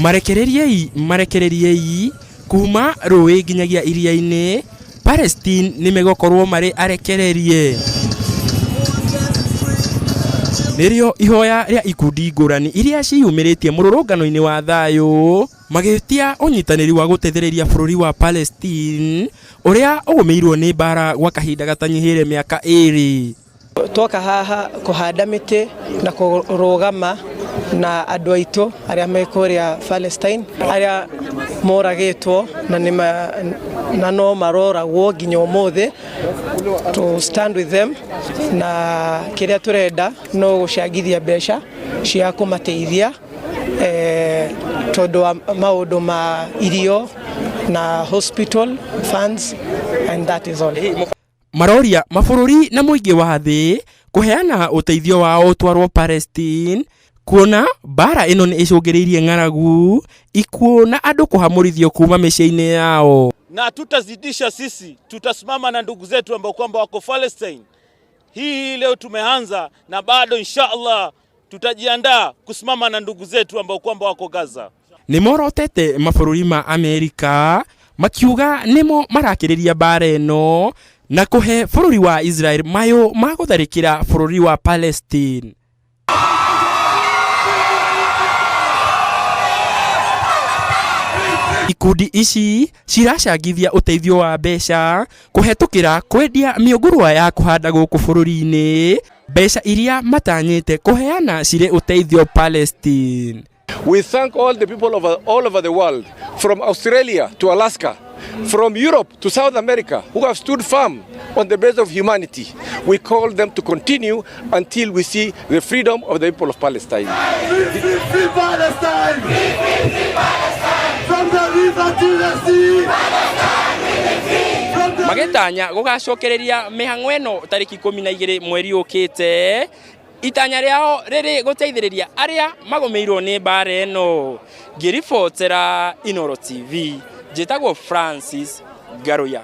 Marekereriei, marekereriei, kuma rũĩ nginyagia iria-inĩ, Palestine nĩ megũkorwo marĩ arekererie. Nĩrĩo ihoya rĩa ikundi ngũrani iria ciĩyumĩrĩtie mũrũrũngano-inĩ wa thayũ magĩtia ũnyitanĩri wa gũteithĩrĩria bũrũri wa Palestine ũrĩa ũgũmĩirwo nĩ mbara gwa kahinda gatanyihĩire mĩaka ĩrĩ. Twoka haha kũhanda mĩtĩ na kũrũgama na andũ aitũ arĩa me kũrĩa Palestine arĩa moragĩtwo na, nĩma, na no maroragwo nginya ũmũthĩ, to stand with them, na kĩrĩa tũrenda no gũcangithia mbeca cia kũmateithia tondũ wa maũndũ ma irio na hospital funds, and that is all. Maroria mabũrũri na mũingĩ wa thĩ kũheana ũteithio wao ũtwarwo Palestine kuona mbara ĩno nĩ ĩcũngĩrĩirie ng'aragu, ikuũ na andũ kũhamũrithio kuma mĩciĩ-inĩ yao. Na tutazidisha sisi, tutasimama na ndugu zetu ambao kwamba wako Palestine. Hii leo tumeanza na bado insha Allah tutajiandaa kusimama na ndugu zetu ambao kwamba wako Gaza. Nĩ morotete mabũrũri ma Amerika makiuga nĩmo marakĩrĩria mbara ĩno na kũhe bũrũri wa Israel mayũ ma gũtharĩkĩra bũrũri wa Palestine. Ikundi ici ciracangithia ũteithio wa mbeca kũhetũkĩra kwendia mĩũngũrwa ya kũhanda gũkũ bũrũri-inĩ, mbeca iria matanyĩte kũheana cirĩ ũteithio Palestine. We thank all the people of all over the world, from Australia to Alaska, from Europe to South America, who have stood firm on the basis of humanity. We call them to continue until we see the freedom of the people of Palestine. Free, free, free Palestine! Free, free, free Palestine! From the river to the sea! Palestine, Magĩtanya gũgacokereria mĩhang'o ĩno tarĩki 12 mweri ũkĩte, itanya rĩao rĩrĩ gũteithĩrĩria arĩa magũmĩirwo nĩ mbara ĩno. Ngĩribotera Inooro TV, njĩtagwo Francis Ngaruya.